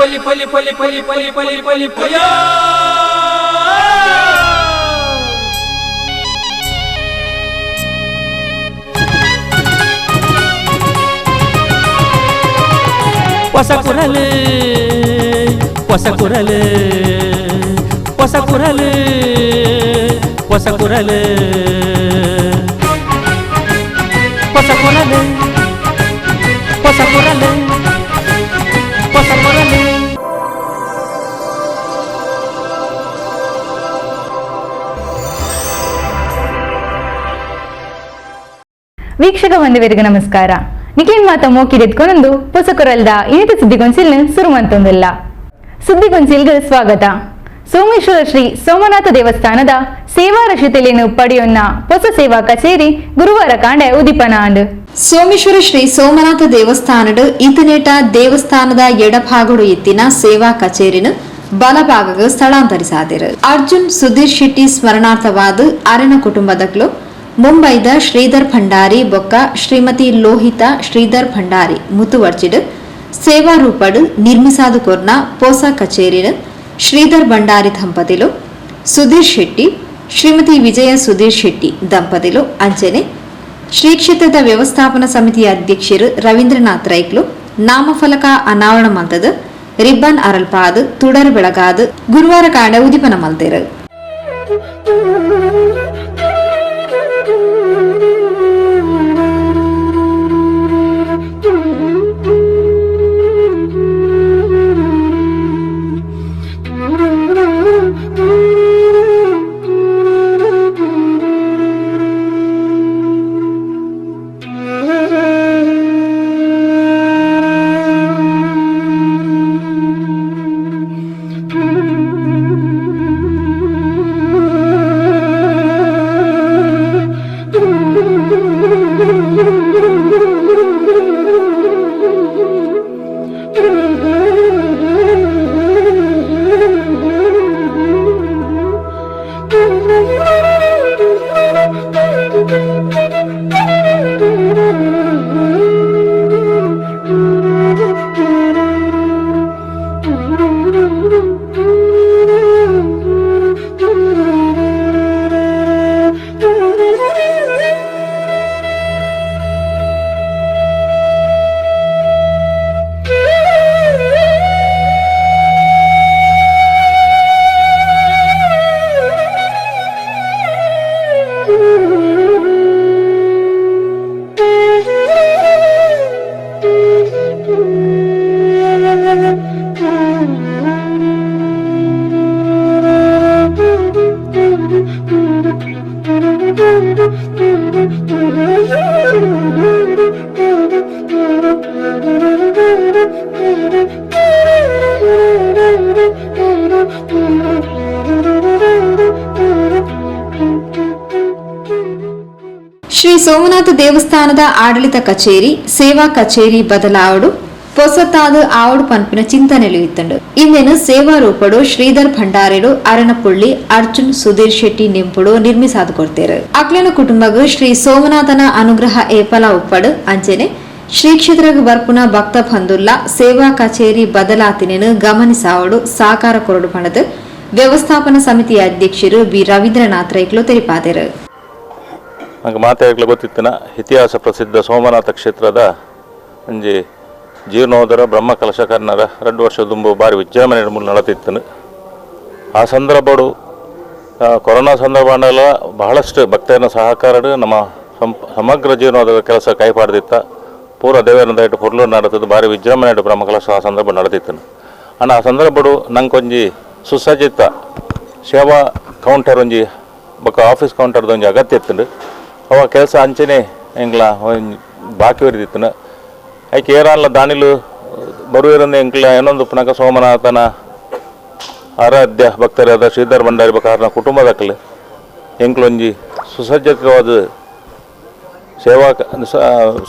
ಪಲಿ ಪಲಿ ಪಲಿ ಪಲಿ ಪಲಿ ಪಲಿ ಪಲಿ ಪಯ. ಹೊಸ ಕುರಲು, ಹೊಸ ಕುರಲು, ಹೊಸ ಕುರಲು, ಹೊಸ ಕುರಲು, ಹೊಸ ಕುರಲು, ಹೊಸ ಕುರಲು, ಹೊಸ ಕುರಲು. ವೀಕ್ಷಕ ಬಂಧುವರಿಗೆ ನಮಸ್ಕಾರ. ನಿಖಿಲ್ ಮಾತ ಮೋಕಿದೆತ್ಕೊಂಡೊಂದು ಪೊಸಕೊರಲ್ದ ಇನಿತ ಸುದ್ದಿಗೊಂಚಿಲ್ನ ಸುರುಮಂತೊಂದಿಲ್ಲ. ಸುದ್ದಿಗೊಂಚಿಲ್ಗೆ ಸ್ವಾಗತ. ಸೋಮೇಶ್ವರ ಶ್ರೀ ಸೋಮನಾಥ ದೇವಸ್ಥಾನದ ಸೇವಾ ರಕ್ಷತೆಯನ್ನು ಪಡೆಯೊನ್ನ ಹೊಸ ಸೇವಾ ಕಚೇರಿ ಗುರುವಾರ ಕಾಂಡೆ ಉದಿಪನ ಆಂಡ್. ಸೋಮೇಶ್ವರ ಶ್ರೀ ಸೋಮನಾಥ ದೇವಸ್ಥಾನಡ್ ಇತನೇಟ ದೇವಸ್ಥಾನದ ಎಡಭಾಗಡು ಇತ್ತಿನ ಸೇವಾ ಕಚೇರಿನ ಬಲಭಾಗಗ್ ಸ್ಥಳಾಂತರಿಸಾದಿರು. ಅರ್ಜುನ್ ಸುಧೀರ್ ಶೆಟ್ಟಿ ಸ್ಮರಣಾರ್ಥವಾದ ಅರಣ ಕುಟುಂಬದಕ್ಲು ಮುಂಬೈದ ಶ್ರೀಧರ್ ಭಂಡಾರಿ ಬೊಕ್ಕ ಶ್ರೀಮತಿ ಲೋಹಿತಾ ಶ್ರೀಧರ್ ಭಂಡಾರಿ ಮುತುವರ್ಜಿಡ್ ಸೇವಾ ರೂಪಡ್ ನಿರ್ಮಿಸಾದು ಕೊರ್ನ ಪೋಸ ಕಚೇರಿನ ಶ್ರೀಧರ್ ಭಂಡಾರಿ ದಂಪತಿಲು, ಸುಧೀರ್ ಶೆಟ್ಟಿ, ಶ್ರೀಮತಿ ವಿಜಯ ಸುಧೀರ್ ಶೆಟ್ಟಿ ದಂಪತಿಲು, ಅಂಚನೆ ಶ್ರೀ ಕ್ಷೇತ್ರದ ವ್ಯವಸ್ಥಾಪನಾ ಸಮಿತಿಯ ಅಧ್ಯಕ್ಷರು ರವೀಂದ್ರನಾಥ್ ರೈಕ್ಲು ನಾಮಫಲಕ ಅನಾವರಣ ಮಲ್ತದ, ರಿಬ್ಬನ್ ಅರಲ್ಪಾದ್, ತುಡರ್ ಬೆಳಗಾದ್ ಗುರುವಾರ ಕಾಂಡ ಉದಿಪನ ಮಲ್ತೇರು. ಶ್ರೀ ಸೋಮನಾಥ ದೇವಸ್ಥಾನದ ಆಡಳಿತ ಕಚೇರಿ ಸೇವಾ ಕಚೇರಿ ಬದಲಾವಡು ಪೊಸತಾದ ಆವಡು ಪನ್ಪಿನ ಚಿಂತನೆಲು ಇತ್ತಂಡು. ಇಂದೆನು ಸೇವಾ ರೂಪಡು ಶ್ರೀಧರ್ ಭಂಡಾರಿಡು ಅರಣಪುಳ್ಳಿ ಅರ್ಜುನ್ ಸುಧೀರ್ ಶೆಟ್ಟಿ ನೆಂಪುಡು ನಿರ್ಮಿಸಾದು ಕೊಡ್ತೇರು. ಅಕ್ಲೆನ ಕುಟುಂಬಗ್ ಶ್ರೀ ಸೋಮನಾಥನ ಅನುಗ್ರಹ ಏಪಲ ಉಪ್ಪಡು. ಅಂಚೆನೆ ಶ್ರೀ ಕ್ಷೇತ್ರಗ್ ಬರ್ಪುನ ಭಕ್ತ ಬಂದುಲ್ಲ ಸೇವಾ ಕಚೇರಿ ಬದಲಾತಿನೇನು ಗಮನಿಸಾವಡು ಸಾಕಾರ ಕೊರಡು ಪಣದು ವ್ಯವಸ್ಥಾಪನಾ ಸಮಿತಿಯ ಅಧ್ಯಕ್ಷರು ಬಿ ರವೀಂದ್ರನಾಥ್ ರೈಕ್ಲು ತೆರಿಪಾದರು. ನಂಗೆ ಮಾತಾಡಲಿಕ್ಕೆ ಗೊತ್ತಿತ್ತಿನ ಇತಿಹಾಸ ಪ್ರಸಿದ್ಧ ಸೋಮನಾಥ ಕ್ಷೇತ್ರದ ಒಂಜಿ ಜೀರ್ಣೋದರ ಬ್ರಹ್ಮ ಕಲಶಕರ್ಣರ 2 ವರ್ಷ ದುಂಬು ಭಾರಿ ವಿಜೃಂಭಣೆ ಮೂಲ ನಡತಿತ್ತನು. ಆ ಸಂದರ್ಭಡು ಕೊರೋನಾ ಸಂದರ್ಭ ಬಹಳಷ್ಟು ಭಕ್ತರ ಸಹಕಾರ ನಮ್ಮ ಸಮಗ್ರ ಜೀರ್ಣೋದರ ಕೆಲಸ ಕೈಪಾಡ್ದಿತ್ತ. ಪೂರ ದೇವರ ದಯಟ್ಟು ಪೊರ್ಲು ನಡತದ್ದು, ಭಾರಿ ವಿಜೃಂಭಣೆ ಬ್ರಹ್ಮ ಕಲಶ ಆ ಸಂದರ್ಭ ನಡತಿತ್ತನು. ಅಣ್ಣ ಆ ಸಂದರ್ಭಡು ನಂಗೊಂಜಿ ಸುಸಜ್ಜಿತ ಸೇವಾ ಕೌಂಟರ್ ಒಂಜಿ ಬೊಕ್ಕ ಆಫೀಸ್ ಕೌಂಟರ್ದ ಒಂಜಿ ಅಗತ್ಯ ಇತ್ತುಂಡು. ಅವ ಕೆಲಸ ಅಂಚನೆ ಎಂಕ್ಲ ಬಾಕಿ ಒರಿದಿತ್ತನು. ಐಕೆ ಏರಾನ್ಲ ದಾನಿಲು ಬರುವಿರಂದು ಎಂಕ್ಲ ಏನೊಂದು ಪುನಕ ಸೋಮನಾಥನ ಆರಾಧ್ಯ ಭಕ್ತರಾದ ಶ್ರೀಧರ್ ಭಂಡಾರಿ ಬಕಾರನ ಕುಟುಂಬದಕ್ಕಲು ಎಂಕ್ಲೊಂಜಿ ಸುಸಜ್ಜಿತವಾದ ಸೇವಾ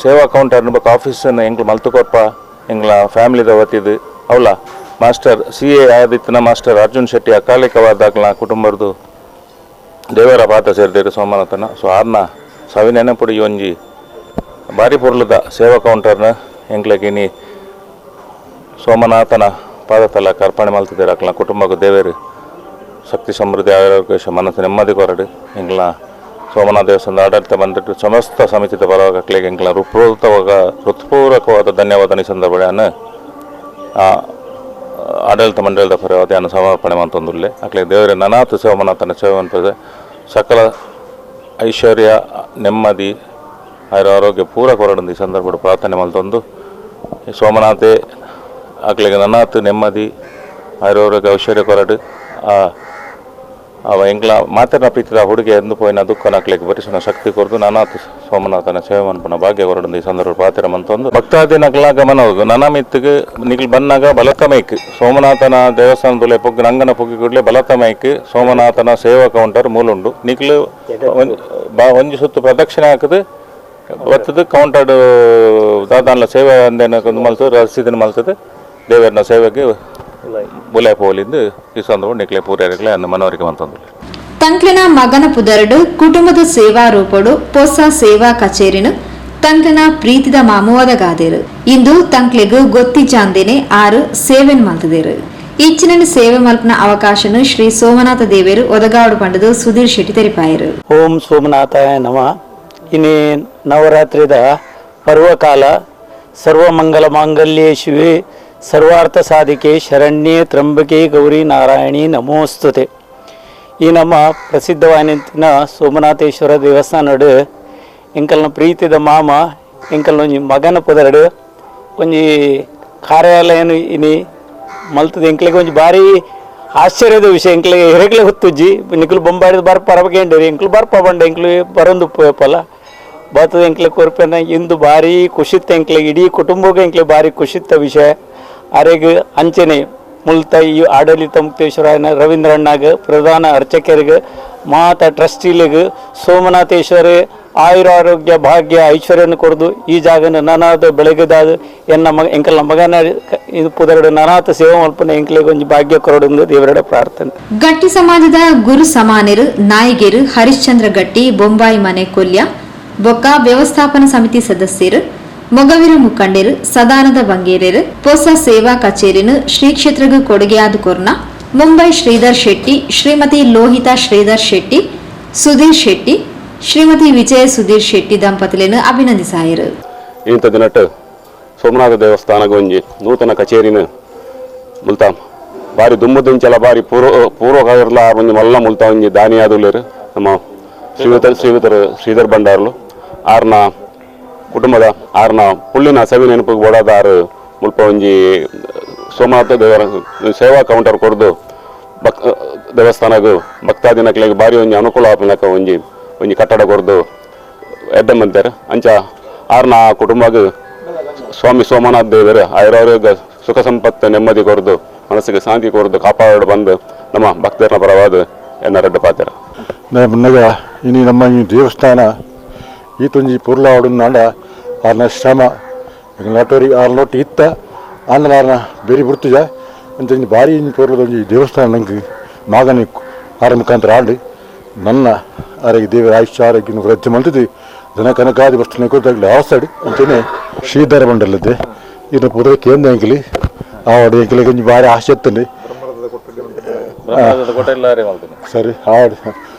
ಸೇವಾ ಕೌಂಟರ್ನ ಬೊಕ್ಕ ಆಫೀಸನ್ನು ಎಂಕ್ಲು ಮಲ್ತುಕೊರ್ಪ ಎಂಕ್ಲ ಫ್ಯಾಮಿಲಿದ ವತಿದು ಅವಲ ಮಾಸ್ಟರ್ CA ಆದಿತ್ತಿನ master Arjun Shetty ಅಕಾಲಿಕವಾದಾಗ್ಲ ಕುಟುಂಬದ್ದು ದೇವರ ಪಾತ ಸೇರಿದರು ಸೋಮನಾಥನ. ಸೊ ಆರ್ನ ಸವಿ ನೆನಪುಡಿ ಒಂಜಿ ಬಾರಿ ಪೊರ್ಲುದ ಸೇವಾ ಕೌಂಟರ್ನ ಎಂಕ್ಲಗಿನಿ ಸೋಮನಾಥನ ಪಾದ ತಲಕ ಅರ್ಪಣೆ ಮಲ್ತಿದ್ದಾರೆ. ಅಕ್ಲ ಕುಟುಂಬಕ್ಕೆ ದೇವೇರು ಶಕ್ತಿ ಸಮೃದ್ಧಿ ಆರೋಗ್ಯ ಮನಸ್ಸು ನೆಮ್ಮದಿ ಕೊರಡು. ಎಂಗ್ಲ ಸೋಮನಾಥ ದೇವಸ್ಥಾನದ ಆಡಳಿತ ಬಂದಿಟ್ಟು ಸಮಸ್ತ ಸಮಿತಿದ ಪರವಾಗಿ ಅಕ್ಲೆಗೆ ಎಂಕ್ಲ ಹೃತ್ಪೂರ್ವಕವಾದ ಧನ್ಯವಾದ. ಈ ಸಂದರ್ಭ ಆಡಳಿತ ಮಂಡಳಿದ ಪರವಾಗಿ ಅನ್ನು ಸಮರ್ಪಣೆ ಮಂತೊಂದುಲ್ಲೆ. ಅಕ್ಲೆ ದೇವರ ನನಾಥ ಸೋಮನಾಥನ ಸೇವೆ ಮನ್ಪದೆ ಸಕಲ ಐಶ್ವರ್ಯ ನೆಮ್ಮದಿ ಆಯುರ ಆರೋಗ್ಯ ಪೂರ ಕೊರಡೊಂದು ಈ ಸಂದರ್ಭ ಪ್ರಾರ್ಥನೆ ಮಲ್ತೊಂದು, ಸೋಮನಾಥೆ ಅಕ್ಲೆಗೆ ನನಾತ್ ನೆಮ್ಮದಿ ಆಯುರ ಆರೋಗ್ಯ ಐಶ್ವರ್ಯ ಕೊರಡು. ಆ ಅವ ಎಂಕ್ಲ ಮಾತೆರ್ನ ಪ್ರೀತಿದ ಹುಡುಗೆ ಎಂದು ಪೋಯಿನ ದುಃಖನ ಅಕ್ಲೆಗ್ ಭರಿಸುನ ಶಕ್ತಿ ಕೊರ್ದು ನಾನಾತ್ ಸೋಮನಾಥನ ಸೇವೆ ಮನ್ಪುನ ಭಾಗ್ಯ ಕೊರಡೊಂದು ಈ ಸಂದರ್ಭ ಪ್ರಾರ್ಥನೆ ಮಂತೊಂದು. ಭಕ್ತಾದಿನಕ್ಲ ಗಮನ ಹೋಗು ನನ ಮಿತ್ತಿಗೆ ನಿಕ್ಲ್ ಬನ್ನಾಗ ಬಲತ ಮೈಕ್ ಸೋಮನಾಥನ ದೇವಸ್ಥಾನದಲ್ಲಿ ಪೊಗ್ಗು ನಂಗನ ಪೊಗ್ಗಿ ಕೂಡಲೇ ಬಲತ ಮೈಕ್ ಸೋಮನಾಥನ ಸೇವಾ ಕೌಂಟರ್ ಮೂಲುಂಡು. ನಿಕ್ಲು ಒಂಜಿ ಸುತ್ತು ಪ್ರದಕ್ಷಿಣೆ ಹಾಕದು ಬತ್ತದು ಕೌಂಟರ್ ದಾದಾನ್ಲ ಸೇವೆ ಅಂದೇನ ಮಲ್ತದು ರಸೀದಿನ ಮಲ್ತದು ದೇವರನ ಸೇವೆಗೆ ಬುಲೆ ಪೋಲಿಂದು ಈ ಸಂದರ್ಭ ನಿಕ್ಲೆ ಪೂರ್ಯರ್ಗಳೇ ಅನ್ನು ಮನವರಿಕೆ ಮಂತಂದು. ತಂಕ್ಲಿನ ಮಗನ ಪುದರಡು ಕುಟುಂಬದ ಸೇವಾ ರೂಪಡು ಪೊಸ ಸೇವಾ ಕಚೇರಿನು ತಂಕ್ಲಿನ ಪ್ರೀತಿದ ಮಾಮುವಾದ ಗಾದೇರು. ಇಂದು ತಂಕ್ಲೆಗ್ ಗೊತ್ತಿ ಚಾಂದಿನೆ ಆರು ಸೇವೆನ್ ಮಲ್ತದೇರು. ಇಚ್ಚಿನ ಸೇವೆ ಮಲ್ಪನ ಅವಕಾಶನು ಶ್ರೀ ಸೋಮನಾಥ ದೇವೇರು ಒದಗಾಡು ಪಂಡದು ಸುಧೀರ್ ಶೆಟ್ಟಿ ತೆರಿಪಾಯರು. ಓಂ ಸೋಮನಾಥಾಯ ನಮಃ. ಇನಿ ನವರಾತ್ರಿದ ಪರ್ವಕಾಲ. ಸರ್ವಮಂಗಲ ಮಾಂಗಲ್ಯೇ ಶಿವೆ ಸರ್ವಾರ್ಥ ಸಾಧಿಕೆ ಶರಣ್ಯೇ ತ್ರಂಬಕೆ ಗೌರಿ ನಾರಾಯಣಿ ನಮೋಸ್ತುತೆ. ಈ ನಮ್ಮ ಪ್ರಸಿದ್ಧವಾಯಿನ ಸೋಮನಾಥೇಶ್ವರ ದೇವಸ್ಥಾನಡು ಎಂಕಲ್ನ ಪ್ರೀತಿದ ಮಾಮ ಎಂಕಲ್ನ ಒಂಜಿ ಮಗನ ಪುದರಡು ಒಂಜಿ ಕಾರ್ಯಾಲಯನು ಇನಿ ಮಲ್ತದ. ಎಂಕ್ಲೆಗ್ ಒಂಜಿ ಭಾರಿ ಆಶ್ಚರ್ಯದ ವಿಷಯ. ಎಂಕ್ಲೆಗ್ ಹೆರಕ್ಲೆ ಗೊತ್ತುಜ್ಜಿ. ನಿಕ್ಲು ಬೊಂಬಾಡಿದ ಬಾರ್ ಪರಬಕೇಂಡರಿ ಎಂಕ್ಲು ಬರ್ಪ ಬಂಡ ಎಂಕ್ಲು ಬರೊಂದು ಪೋಯಪಲ್ಲ ಬತ್ತದ ಎಂಕ್ಲೆ ಕೊರ್ಪೆನ. ಇಂದು ಭಾರಿ ಖುಷಿತ್ತ ಎಂಕ್ಲೆಗ್, ಇಡೀ ಕುಟುಂಬಕ್ಕೆ ಎಂಕ್ಲೆ ಭಾರಿ ಖುಷಿತ್ತ ವಿಷಯ. ಅರೆಗ್ ಅಂಚನೆ ಮುಲ್ತ ಈ ಆಡಳಿತ ಮುಕ್ತೇಶ್ವರ ರವೀಂದ್ರಣ್ಣಾಗ, ಪ್ರಧಾನ ಅರ್ಚಕರಿಗೆ, ಮಾತ ಟ್ರಸ್ಟಿಲಿಗೆ ಸೋಮನಾಥೇಶ್ವರ ಆಯುರ ಆರೋಗ್ಯ ಭಾಗ್ಯ ಐಶ್ವರ್ಯನ ಕೊರ್ದು ಈ ಜಾಗನ ನಾನಾದ ಬೆಳಗದಾದ ಎನ್ನ ಮಗ ಎಂಕಲ್ನ ಮಗನ ಇದು ಪುದರಡು ನಾನಾತ ಸೇವೆ ಮಲ್ಪನ ಎಂಕ್ಲೆಗ್ ಒಂಜಿ ಭಾಗ್ಯ ಕೊರಡು ದೇವರಡ ಪ್ರಾರ್ಥನೆ. ಗಟ್ಟಿ ಸಮಾಜದ ಗುರು ಸಮಾನೆರು ನಾಯಿಗೆರು ಹರಿಶ್ಚಂದ್ರ ಗಟ್ಟಿ ಬೊಂಬಾಯಿ ಮನೆ ಕೊಲ್ಯ ಬೊಕ್ಕ ವ್ಯವಸ್ಥಾಪನಾ ಸಮಿತಿ ಸದಸ್ಯರು, ಮೊಗವೀರ ಮುಖಂಡರು ಸದಾನಂದ ಬಂಗೇರರು ಪೊಸ ಸೇವಾ ಕಚೇರಿನು ಶ್ರೀ ಕ್ಷೇತ್ರಗ್ ಕೊಡುಗೆಯಾದ ಕೊರ್ನ ಮುಂಬೈ ಶ್ರೀಧರ್ ಶೆಟ್ಟಿ, ಶ್ರೀಮತಿ ಲೋಹಿತಾ ಶ್ರೀಧರ್ ಶೆಟ್ಟಿ, ಸುಧೀರ್ ಶೆಟ್ಟಿ, ಶ್ರೀಮತಿ ವಿಜಯ ಸುಧೀರ್ ಶೆಟ್ಟಿ ದಂಪತಿలను ಅಭಿನಂದಿಸಾಯರು. ಇಂಥ ದಿನಟ್ ಸೋಮನಾಥ ದೇವಸ್ಥಾನಗ ಒಂಜಿ ನೂತನ ಕಚೇರಿನ ಮುಲ್ತ ಬಾರಿ ದುಮ್ಮುದಿಂಚಲ ಬಾರಿ ಪೂರ್ವ ಪೂರ್ವಕಾಲರ್ಲ ಒಂಜಿ ಮಲ್ಲ ಮುಲ್ತ ಒಂಜಿ ದಾನಿಯಾದುಲ್ಲೆರ್ ನಮ್ಮ ಶ್ರೀಯುತ ಶ್ರೀಯುತರು ಶ್ರೀಧರ್ ಭಂಡಾರ್ಲು. ಆರ್ನ ಕುಟುಂಬದ ಆರ್ನ ಪುಳ್ಳಿನ ಸವಿ ನೆನಪಿಗೆ ಬೋಡಾದ ಆರು ಮುಲ್ಪ ಒಂಜಿ ಸೋಮನಾಥ ದೇವರ ಸೇವಾ ಕೌಂಟರ್ ಕೊರ್ದು ಭಕ್ ದೇವಸ್ಥಾನಗ್ ಭಕ್ತಾದಿನಕ್ಲೆಗ್ ಬಾರಿ ಒಂಜಿ ಅನುಕೂಲ ಆಪಿನಕ ಒಂಜಿ ಒಂಜಿ ಕಟ್ಟಡ ಕೊರ್ದು ಎಡ್ಡೆ ಮಂತೆರ್. ಅಂಚ ಆರ್ನ ಕುಟುಂಬಗ್ ಸ್ವಾಮಿ ಸೋಮನಾಥ ದೇವರು ಆಯುರಾರೋಗ್ಯ ಸುಖ ಸಂಪತ್ತು ನೆಮ್ಮದಿ ಕೊರ್ದು ಮನಸ್ಸಿಗೆ ಶಾಂತಿ ಕೊರ್ದು ಕಾಪಾಡು ಬಂದು ನಮ್ಮ ಭಕ್ತರನ ಪರವಾದ ಎನ್ನ ರಡ್ಡು ಪಾತ್ರ. ಮುನ್ನಗ ಇನಿ ನಮ್ಮ ಈ ದೇವಸ್ಥಾನ ಈತೊಂಜಿ ಪೊರ್ಲಾವಡು ಆರ್ನ ಶ್ರಮ ನಟೋರಿ ಆರ್ ನೋಟ್ ಇತ್ತ ಆಂಡಲ ಆರ್ನ ಬೇರಿ ಬುಡ್ತುಜ ಅಂಚ ಒಂಜಿ ಬಾರಿ ಒಂಜಿ ಪೊರ್ಲದ ಒಂಜಿ ದೇವಸ್ಥಾನ ನಂಗೆ ಮಾಗನೆ ಆರ ಮುಖಾಂತರ ಆಂಡ್. ನನ್ನ ಆರೋಗ್ಯ ದೇವರ ಆಯುಷ್ಯ ಆರೋಗ್ಯ ವೃದ್ಧಿ ಮಲ್ತದು ದನ ಕನಕಾದಿ ವಸ್ತುನ ಕೊರ್ದಾಗ್ಲಿ ಅವಸಡ್. ಅಂಚನೆ ಶ್ರೀಧರ ಮಂಡಲದೆ ಇನ್ನು ಪೂರ ಕೇಂದ್ರ ಎಂಕ್ಲಿ ಆವಡ್ ಎಂಕ್ಲೆಗ್ ಒಂಜಿ ಬಾರಿ ಆಸೆ ಇತ್ತುಂಡು. ಬ್ರಹ್ಮದ ಕೋಟೆ ಎಲ್ಲಾರೇ ಮಲ್ತೀನಿ. ಸರಿ ಹಾಡು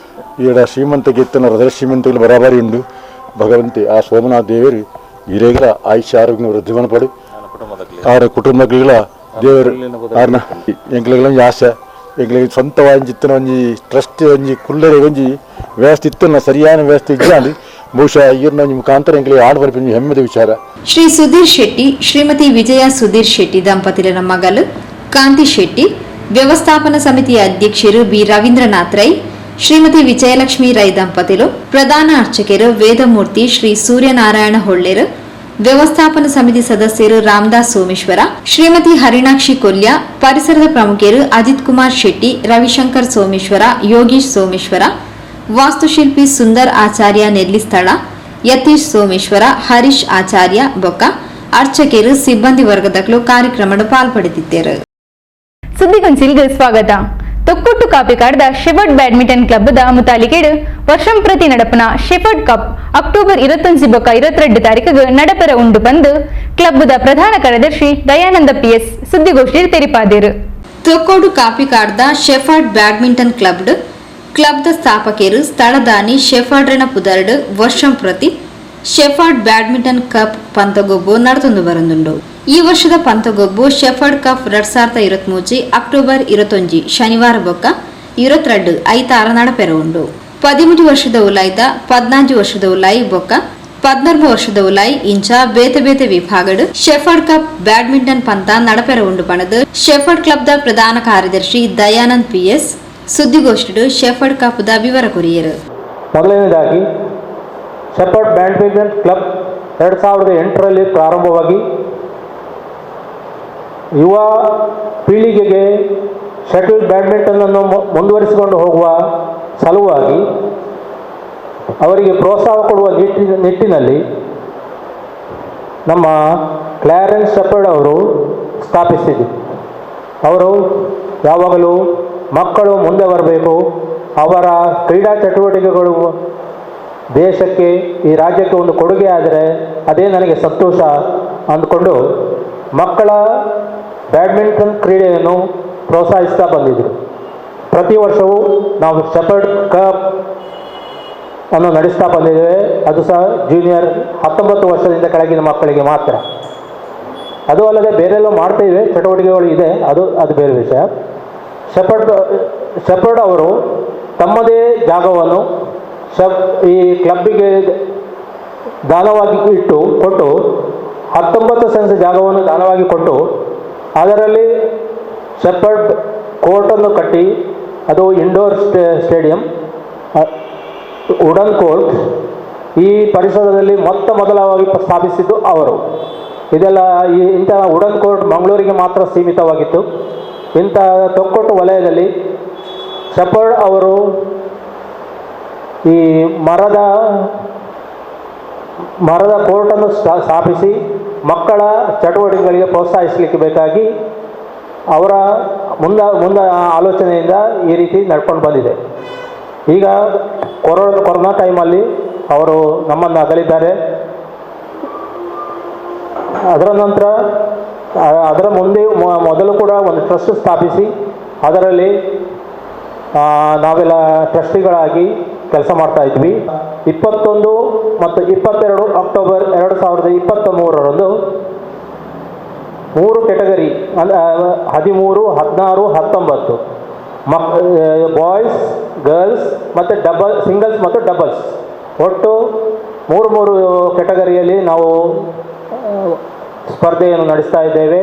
ಈಡ ಶ್ರೀಮಂತಗೆ ಇತ್ತನ ಹೃದಯ ಶ್ರೀಮಂತಿಗೆ ಬರಾಬರಿ ಉಂಡು. ಭಗವಂತೆ ಆ ಸೋಮನಾಥ ದೇವರು ಹಿರೇಗಳ ಆಯುಷ್ಯ ಆರೋಗ್ಯ ವೃದ್ಧಿ ಮನ್ಪಡು. ಆರ ಕುಟುಂಬಗಳ ದೇವರು ಆರ್ನ ಎಂಕ್ಲೆಗಳ ಒಂಜಿ ಆಸೆ ಎಂಕ್ಲೆಗ್ ಸ್ವಂತವಾದ ಇತ್ತಿನ ಒಂಜಿ ಟ್ರಸ್ಟ್ ಒಂಜಿ ಕುಲ್ಲರೆ ಒಂಜಿ ವ್ಯವಸ್ಥೆ ಇತ್ತನ ಸರಿಯಾದ ವ್ಯವಸ್ಥೆ ಇಜ್ಜಾಂಡ್. ಬಹುಶಃ ಈರ್ನ ಒಂಜಿ ಮುಖಾಂತರ ಎಂಕ್ಲೆಗ್ ಆಡ್ ಬರ್ಪಿನ ಹೆಮ್ಮೆದ ವಿಚಾರ. ಶ್ರೀ ಸುಧೀರ್ ಶೆಟ್ಟಿ, ಶ್ರೀಮತಿ ವಿಜಯ ಸುಧೀರ್ ಶೆಟ್ಟಿ ದಂಪತಿಲನ ಮಗಲು ಕಾಂತಿ ಶೆಟ್ಟಿ, ವ್ಯವಸ್ಥಾಪನಾ ಸಮಿತಿಯ ಅಧ್ಯಕ್ಷರು ಬಿ ರವೀಂದ್ರನಾಥ್ ರೈ, ಶ್ರೀಮತಿ ವಿಜಯಲಕ್ಷ್ಮಿ ರೈ ದಂಪತಿಲು, ಪ್ರಧಾನ ಅರ್ಚಕರು ವೇದಮೂರ್ತಿ ಶ್ರೀ ಸೂರ್ಯನಾರಾಯಣ ಹೊಳ್ಳೆರು, ವ್ಯವಸ್ಥಾಪನಾ ಸಮಿತಿ ಸದಸ್ಯರು ರಾಮದಾಸ್ ಸೋಮೇಶ್ವರ, ಶ್ರೀಮತಿ ಹರಿಣಾಕ್ಷಿ ಕೊಲ್ಯ, ಪರಿಸರದ ಪ್ರಮುಖರು ಅಜಿತ್ ಕುಮಾರ್ ಶೆಟ್ಟಿ, ರವಿಶಂಕರ್ ಸೋಮೇಶ್ವರ, ಯೋಗೀಶ್ ಸೋಮೇಶ್ವರ, ವಾಸ್ತುಶಿಲ್ಪಿ ಸುಂದರ್ ಆಚಾರ್ಯ ನೆಲ್ಲಿಸ್ಥಳ, ಯತೀಶ್ ಸೋಮೇಶ್ವರ, ಹರೀಶ್ ಆಚಾರ್ಯ ಬೊಕ್ಕ ಅರ್ಚಕರು ಸಿಬ್ಬಂದಿ ವರ್ಗದಕ್ಲು ಕಾರ್ಯಕ್ರಮದ ಪಾಲ್ಪಡೆದಿದ್ದರು. ಸುದ್ದಿಗೊಂಚಿಲ್ಗೆ ಸ್ವಾಗತ. ತೊಕ್ಕೊಟ್ಟು ಕಾಪಿಕಾಡ್ದ ಶೆಫರ್ಡ್ ಬ್ಯಾಡ್ಮಿಂಟನ್ ಕ್ಲಬ್ದ ಮುತಾಲಿಕೇಡು ವರ್ಷಂ ಪ್ರತಿ ನಡಪನ shepherd cup October 21 ಬೊಕ್ಕ 22 ತಾರೀಕಿಗೆ ನಡಪರ ಉಂಡು ಬಂದು ಕ್ಲಬ್ದ ಪ್ರಧಾನ ಕಾರ್ಯದರ್ಶಿ ದಯಾನಂದ ಪಿಎಸ್ ಸುದ್ದಿಗೋಷ್ಠಿ ತೆರಿಪಾದಿರು. ತೊಕ್ಕೋಡು ಕಾಪಿಕಾಡ್ದ shepherd badminton club ಕ್ಲಬ್ದ ಸ್ಥಾಪಕರು ಸ್ಥಳದಾನಿ ಶೆಫರ್ಡ್ರೆನ ಪುದರ್ಡ್ ವರ್ಷಂ ಪ್ರತಿ shepherd badminton cup ಪಂತಗೊಬ್ಬು ನಡೆತೊಂದು ಬರಂದುಂಡು. ಈ ವರ್ಷದ ಪಂತಗೊಬ್ಬು shepherd cup 2023 October 21 ಶನಿವಾರ ಬೊಕ್ಕ 22 ಐತಾರ ನಡಪೆರ ಉಂಡು. 13 ವರ್ಷದ ಉಲಾಯ್ದ 14 ವರ್ಷದ ಉಲಾಯಿ ಬೊಕ್ಕ 13 ವರ್ಷದ ಉಲಾಯಿ ಇಂಚ ಬೇತೆ ಬೇತೆ ವಿಭಾಗಡ್ shepherd cup badminton ಪಂತ ನಡಪೆರ ಉಂಡು ಪಣದು ಶೆಫರ್ಡ್ ಕ್ಲಬ್ದ ಪ್ರಧಾನ ಕಾರ್ಯದರ್ಶಿ ದಯಾನಂದ್ ಪಿಎಸ್ ಸುದ್ದಿಗೋಷ್ಠಿಡು ಶೆಫರ್ಡ್ ಕಪ್ the ವಿವರ ಕೊರಿಯರು. ಮೊದಲನೇದಾಗಿ shepherd badminton club 2008ರಲ್ಲಿ ಪ್ರಾರಂಭವಾಗಿ ಯುವ ಪೀಳಿಗೆಗೆ ಶಟಲ್ ಬ್ಯಾಡ್ಮಿಂಟನನ್ನು ಮುಂದುವರಿಸಿಕೊಂಡು ಹೋಗುವ ಸಲುವಾಗಿ ಅವರಿಗೆ ಪ್ರೋತ್ಸಾಹ ಕೊಡುವ ನಿಟ್ಟಿನಲ್ಲಿ ನಮ್ಮ ಕ್ಲಾರೆನ್ಸ್ ಶೆಪರ್ಡ್ ಅವರು ಸ್ಥಾಪಿಸಿದರು. ಅವರು ಯಾವಾಗಲೂ ಮಕ್ಕಳು ಮುಂದೆ ಬರಬೇಕು, ಅವರ ಕ್ರೀಡಾ ಚಟುವಟಿಕೆಗಳು ದೇಶಕ್ಕೆ ಈ ರಾಜ್ಯಕ್ಕೆ ಒಂದು ಕೊಡುಗೆ ಆದರೆ ಅದೇ ನನಗೆ ಸಂತೋಷ ಅಂದ್ಕೊಂಡು ಮಕ್ಕಳ ಬ್ಯಾಡ್ಮಿಂಟನ್ ಕ್ರೀಡೆಯನ್ನು ಪ್ರೋತ್ಸಾಹಿಸ್ತಾ ಬಂದಿದ್ದರು. ಪ್ರತಿ ವರ್ಷವೂ ನಾವು ಶೆಪರ್ಡ್ ಕಪ್ ಅನ್ನು ನಡೆಸ್ತಾ ಬಂದಿದ್ದೇವೆ. ಅದು ಸಹ ಜೂನಿಯರ್ 19 ವರ್ಷದಿಂದ ಕೆಳಗಿನ ಮಕ್ಕಳಿಗೆ ಮಾತ್ರ. ಅದು ಅಲ್ಲದೆ ಬೇರೆಲ್ಲ ಮಾಡ್ತೇವೆ, ಚಟುವಟಿಕೆಗಳು ಇದೆ, ಅದು ಅದು ಬೇರೆ ವಿಷಯ. ಶೆಪರ್ಡ್ ಅವರು ತಮ್ಮದೇ ಜಾಗವನ್ನು ಈ ಕ್ಲಬ್ಬಿಗೆ ದಾನವಾಗಿ ಕೊಟ್ಟು 19 ಸೆನ್ಸ್ ಜಾಗವನ್ನು ದಾನವಾಗಿ ಕೊಟ್ಟು ಅದರಲ್ಲಿ ಶೆಪರ್ಡ್ ಕೋರ್ಟನ್ನು ಕಟ್ಟಿ, ಅದು indoor stadium, wooden court ಈ ಪರಿಸರದಲ್ಲಿ ಮೊತ್ತ ಮೊದಲವಾಗಿ ಸ್ಥಾಪಿಸಿದ್ದು ಅವರು. ಇದೆಲ್ಲ ಈ ಇಂಥ ವುಡನ್ ಕೋರ್ಟ್ ಮಂಗಳೂರಿಗೆ ಮಾತ್ರ ಸೀಮಿತವಾಗಿತ್ತು. ಇಂಥ ತೊಕ್ಕೊಟ್ಟು ವಲಯದಲ್ಲಿ ಶೆಪರ್ಡ್ ಅವರು ಈ ಮರದ ಕೋರ್ಟನ್ನು ಸ್ಥಾಪಿಸಿ ಮಕ್ಕಳ ಚಟುವಟಿಕೆಗಳಿಗೆ ಪ್ರೋತ್ಸಾಹಿಸಲಿಕ್ಕೆ ಬೇಕಾಗಿ ಅವರ ಮುಂದ ಆಲೋಚನೆಯಿಂದ ಈ ರೀತಿ ನಡ್ಕೊಂಡು ಬಂದಿದೆ. ಈಗ ಕೊರೋನಾ ಟೈಮಲ್ಲಿ ಅವರು ನಮ್ಮನ್ನು ಅಗಲಿದ್ದಾರೆ. ಅದರ ನಂತರ ಅದರ ಮುಂದೆ ಮೊದಲು ಕೂಡ ಒಂದು ಟ್ರಸ್ಟ್ ಸ್ಥಾಪಿಸಿ ಅದರಲ್ಲಿ ನಾವೆಲ್ಲ ಟ್ರಸ್ಟಿಗಳಾಗಿ ಕೆಲಸ ಮಾಡ್ತಾ ಇದ್ವಿ. 21 ಮತ್ತು 22 ಅಕ್ಟೋಬರ್ 2023ರಂದು 3 category 13, 16, 19 boys, girls ಮತ್ತು ಸಿಂಗಲ್ಸ್ ಮತ್ತು ಡಬಲ್ಸ್ ಒಟ್ಟು 3 ಕೆಟಗರಿಯಲ್ಲಿ ನಾವು ಸ್ಪರ್ಧೆಯನ್ನು ನಡೆಸ್ತಾ ಇದ್ದೇವೆ.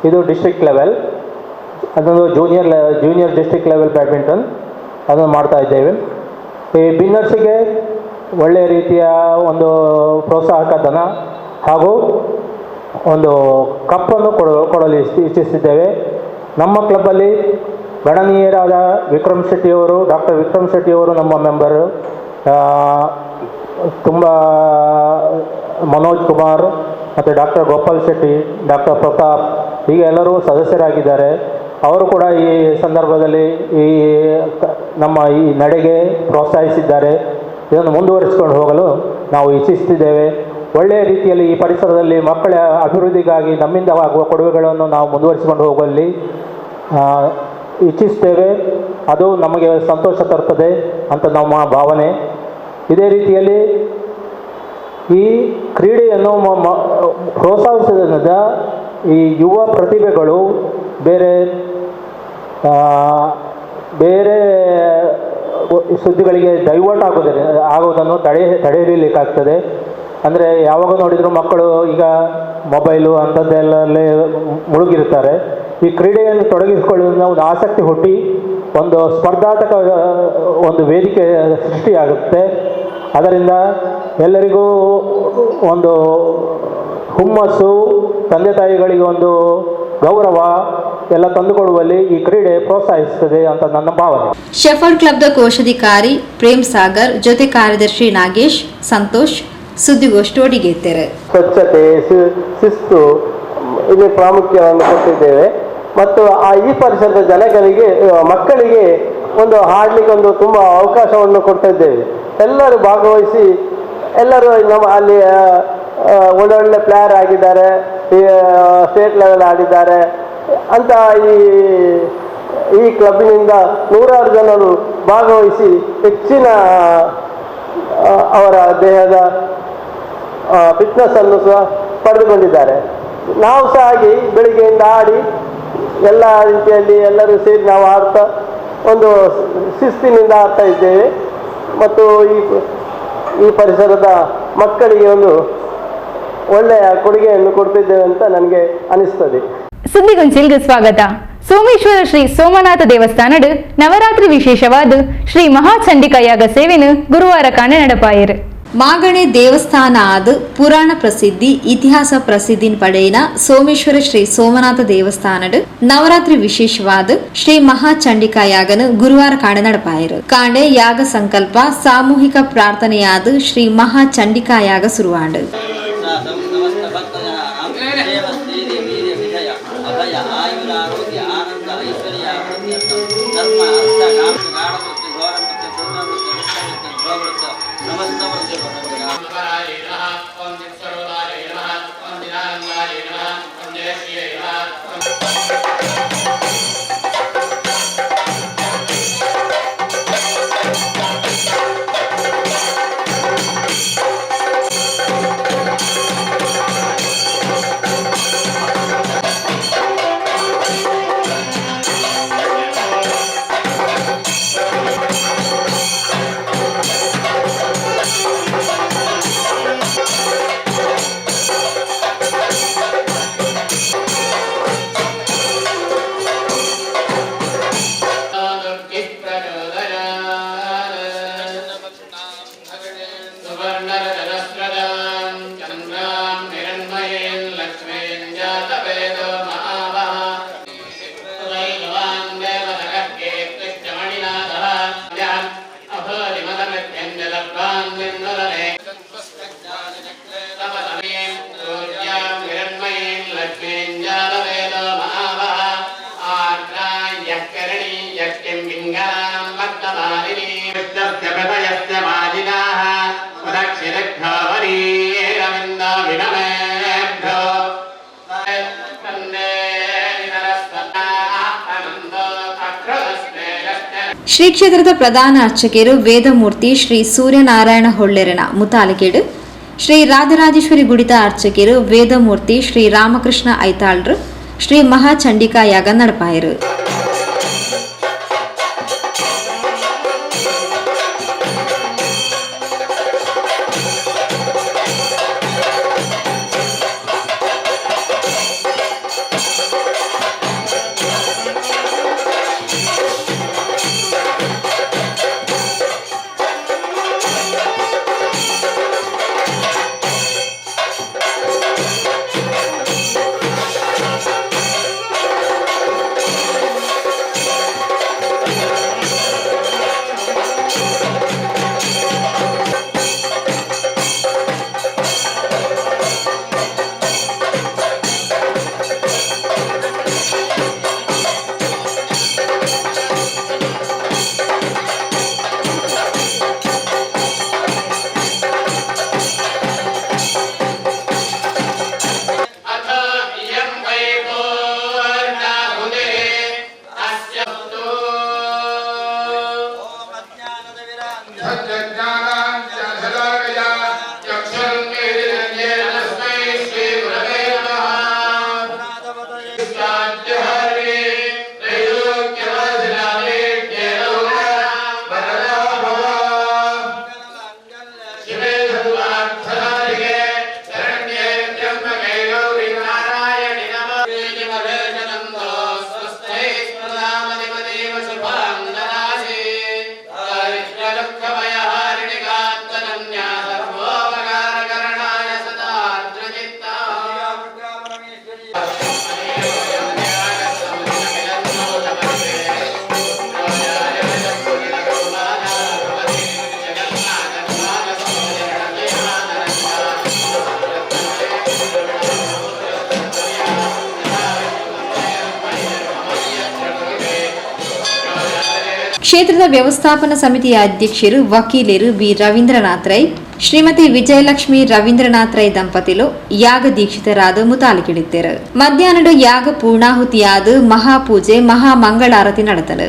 ಇದು ಡಿಸ್ಟ್ರಿಕ್ಟ್ ಲೆವೆಲ್, ಅದೊಂದು junior district level badminton ಅದನ್ನು ಮಾಡ್ತಾ ಇದ್ದೇವೆ. ಈ ವಿನ್ನರ್ಸಿಗೆ ಒಳ್ಳೆಯ ರೀತಿಯ ಒಂದು ಪ್ರೋತ್ಸಾಹಕ ಧನ ಹಾಗೂ ಒಂದು ಕಪ್ಪನ್ನು ಕೊಡಲು ಇಚ್ಛಿಸಿದ್ದೇವೆ. ನಮ್ಮ ಕ್ಲಬ್ಬಲ್ಲಿ ಗಣನೀಯರಾದ ವಿಕ್ರಮ್ ಶೆಟ್ಟಿಯವರು, ಡಾಕ್ಟರ್ ವಿಕ್ರಮ್ ಶೆಟ್ಟಿಯವರು ನಮ್ಮ ಮೆಂಬರು, ತುಂಬ ಮನೋಜ್ ಕುಮಾರ್ ಮತ್ತು ಡಾಕ್ಟರ್ ಗೋಪಾಲ್ ಶೆಟ್ಟಿ, ಡಾಕ್ಟರ್ ಪ್ರತಾಪ್ ಹೀಗೆ ಎಲ್ಲರೂ ಸದಸ್ಯರಾಗಿದ್ದಾರೆ. ಅವರು ಕೂಡ ಈ ಸಂದರ್ಭದಲ್ಲಿ ಈ ನಮ್ಮ ಈ ನಡೆಗೆ ಪ್ರೋತ್ಸಾಹಿಸಿದ್ದಾರೆ. ಇದನ್ನು ಮುಂದುವರಿಸಿಕೊಂಡು ಹೋಗಲು ನಾವು ಇಚ್ಛಿಸುತ್ತಿದ್ದೇವೆ. ಒಳ್ಳೆಯ ರೀತಿಯಲ್ಲಿ ಈ ಪರಿಸರದಲ್ಲಿ ಮಕ್ಕಳ ಅಭಿವೃದ್ಧಿಗಾಗಿ ನಮ್ಮಿಂದ ಆಗುವ ಕೊಡುಗೆಗಳನ್ನು ನಾವು ಮುಂದುವರಿಸಿಕೊಂಡು ಹೋಗುವಲ್ಲಿ ಇಚ್ಛಿಸ್ತೇವೆ. ಅದು ನಮಗೆ ಸಂತೋಷ ತರ್ತದೆ ಅಂತ ನಮ್ಮ ಭಾವನೆ. ಇದೇ ರೀತಿಯಲ್ಲಿ ಈ ಕ್ರೀಡೆಯನ್ನು ಪ್ರೋತ್ಸಾಹಿಸುವುದರಿಂದ ಈ ಯುವ ಪ್ರತಿಭೆಗಳು ಬೇರೆ ಬೇರೆ ಸುದ್ದಿಗಳಿಗೆ ಡೈವರ್ಟ್ ಆಗೋದನ್ನು ತಡೆಹಿಡಿಯಲಿಕ್ಕಾಗ್ತದೆ. ಅಂದರೆ ಯಾವಾಗ ನೋಡಿದರೂ ಮಕ್ಕಳು ಈಗ ಮೊಬೈಲು ಅಂಥದ್ದೆಲ್ಲಲ್ಲೇ ಮುಳುಗಿರ್ತಾರೆ. ಈ ಕ್ರೀಡೆಯನ್ನು ತೊಡಗಿಸಿಕೊಳ್ಳುವುದರಿಂದ ಒಂದು ಆಸಕ್ತಿ ಹುಟ್ಟಿ ಒಂದು ಸ್ಪರ್ಧಾತ್ಮಕ ಒಂದು ವೇದಿಕೆ ಸೃಷ್ಟಿಯಾಗುತ್ತೆ. ಅದರಿಂದ ಎಲ್ಲರಿಗೂ ಒಂದು ಹುಮ್ಮಸ್ಸು, ತಂದೆ ತಾಯಿಗಳಿಗೆ ಒಂದು ಗೌರವ ಎಲ್ಲ ತಂದುಕೊಡುವಲ್ಲಿ ಈ ಕ್ರೀಡೆ ಪ್ರೋತ್ಸಾಹಿಸುತ್ತದೆ ಅಂತ ನನ್ನ ಭಾವನೆ. ಶೆಫರ್ಡ್ ಕ್ಲಬ್ದ ಕೋಶಾಧಿಕಾರಿ ಪ್ರೇಮ್ ಸಾಗರ್, ಜೊತೆ ಕಾರ್ಯದರ್ಶಿ ನಾಗೇಶ್, ಸಂತೋಷ್ ಸುದ್ದಿಗೋಷ್ಠಿ ಒಡಿಗೆತ್ತೆರೆ. ಸ್ವಚ್ಛತೆ, ಶಿಸ್ತು ಇಲ್ಲಿ ಪ್ರಾಮುಖ್ಯವನ್ನು ಕೊಟ್ಟಿದ್ದೇವೆ. ಮತ್ತು ಈ ಪರಿಸರದ ಜನಗಳಿಗೆ, ಮಕ್ಕಳಿಗೆ ಒಂದು ಹಾಡಲಿಕ್ಕೆ ಒಂದು ತುಂಬ ಅವಕಾಶವನ್ನು ಕೊಡ್ತಾ ಇದ್ದೇವೆ. ಎಲ್ಲರೂ ಭಾಗವಹಿಸಿ ಎಲ್ಲರೂ ನಮ್ಮ ಅಲ್ಲಿ ಒಳ್ಳೊಳ್ಳೆ ಪ್ಲೇಯರ್ ಆಗಿದ್ದಾರೆ, ಈ ಸ್ಟೇಟ್ ಲೆವೆಲ್ ಆಡಿದ್ದಾರೆ ಅಂತ. ಈ ಈ ಕ್ಲಬ್ಬಿನಿಂದ ನೂರಾರು ಜನರು ಭಾಗವಹಿಸಿ ಹೆಚ್ಚಿನ ಅವರ ದೇಹದ ಫಿಟ್ನೆಸ್ಸನ್ನು ಸಹ ಪಡೆದುಕೊಂಡಿದ್ದಾರೆ. ನಾವು ಸಹ ಹಾಗೆ ಬೆಳಿಗ್ಗೆಯಿಂದ ಆಡಿ ಎಲ್ಲ ರೀತಿಯಲ್ಲಿ ಎಲ್ಲರೂ ಸೇರಿ ನಾವು ಆಡ್ತಾ ಒಂದು ಶಿಸ್ತಿನಿಂದ ಆಡ್ತಾ ಇದ್ದೇವೆ. ಮತ್ತು ಈ ಈ ಪರಿಸರದ ಮಕ್ಕಳಿಗೆ ಒಂದು ಒಳ್ಳೆಯ ಕೊಡುಗೆಯನ್ನು ಕೊಡ್ತಿದ್ದೇವೆ ಅಂತ ನನಗೆ ಅನಿಸ್ತದೆ. ಸುದ್ದಿಗೊಂಚಿಲ್ಗೆ ಸ್ವಾಗತ. ಸೋಮೇಶ್ವರ ಶ್ರೀ ಸೋಮನಾಥ ದೇವಸ್ಥಾನಡ್ ನವರಾತ್ರಿ ವಿಶೇಷವಾದ ಶ್ರೀ ಮಹಾಚಂಡಿಕಾ ಯಾಗ ಸೇವೆನು ಗುರುವಾರ ಕಾಣ ನಡಪಾಯಿರು. ಮಾಗಣೆ ದೇವಸ್ಥಾನ ಆದ ಪುರಾಣ ಪ್ರಸಿದ್ಧಿ ಇತಿಹಾಸ ಪ್ರಸಿದ್ಧಿನ ಪಡೆಯಿನ ಸೋಮೇಶ್ವರ ಶ್ರೀ ಸೋಮನಾಥ ದೇವಸ್ಥಾನಡ್ ನವರಾತ್ರಿ ವಿಶೇಷವಾದ ಶ್ರೀ ಮಹಾಚಂಡಿಕಾ ಯಾಗನು ಗುರುವಾರ ಕಾಣೆ ನಡಪಾಯಿರು. ಕಾಂಡೆ ಯಾಗ ಸಂಕಲ್ಪ ಸಾಮೂಹಿಕ ಪ್ರಾರ್ಥನೆಯಾದ ಶ್ರೀ ಮಹಾಚಂಡಿಕಾ ಯಾಗ ಸುರುವಾಂಡು. ಶ್ರೀ ಕ್ಷೇತ್ರದ ಪ್ರಧಾನ ಅರ್ಚಕರು ವೇದಮೂರ್ತಿ ಶ್ರೀ ಸೂರ್ಯನಾರಾಯಣ ಹೊಳ್ಳೆರನ ಮುತಾಲಿಕೇಡು, ಶ್ರೀ ರಾಜರಾಜೇಶ್ವರಿ ಗುಡಿತ ಅರ್ಚಕರು ವೇದಮೂರ್ತಿ ಶ್ರೀ ರಾಮಕೃಷ್ಣ ಐತಾಳ್ರು ಶ್ರೀ ಮಹಾಚಂಡಿಕಾ ಯಾಗ ನಡಪಾಯರು. ಕ್ಷೇತ್ರದ ವ್ಯವಸ್ಥಾಪನಾ ಸಮಿತಿಯ ಅಧ್ಯಕ್ಷರು ವಕೀಲರು ಬಿ ರವೀಂದ್ರನಾಥ್ ರೈ, ಶ್ರೀಮತಿ ವಿಜಯಲಕ್ಷ್ಮಿ ರವೀಂದ್ರನಾಥ್ ರೈ ದಂಪತಿಲು ಯಾಗ ದೀಕ್ಷಿತರಾದ ಮುತಾಲಿಕಿಡಿತ್ತರು. ಮಧ್ಯಾಹ್ನದ ಯಾಗ ಪೂರ್ಣಾಹುತಿಯಾದ ಮಹಾಪೂಜೆ ಮಹಾಮಂಗಳಾರತಿ ನಡೆತನು.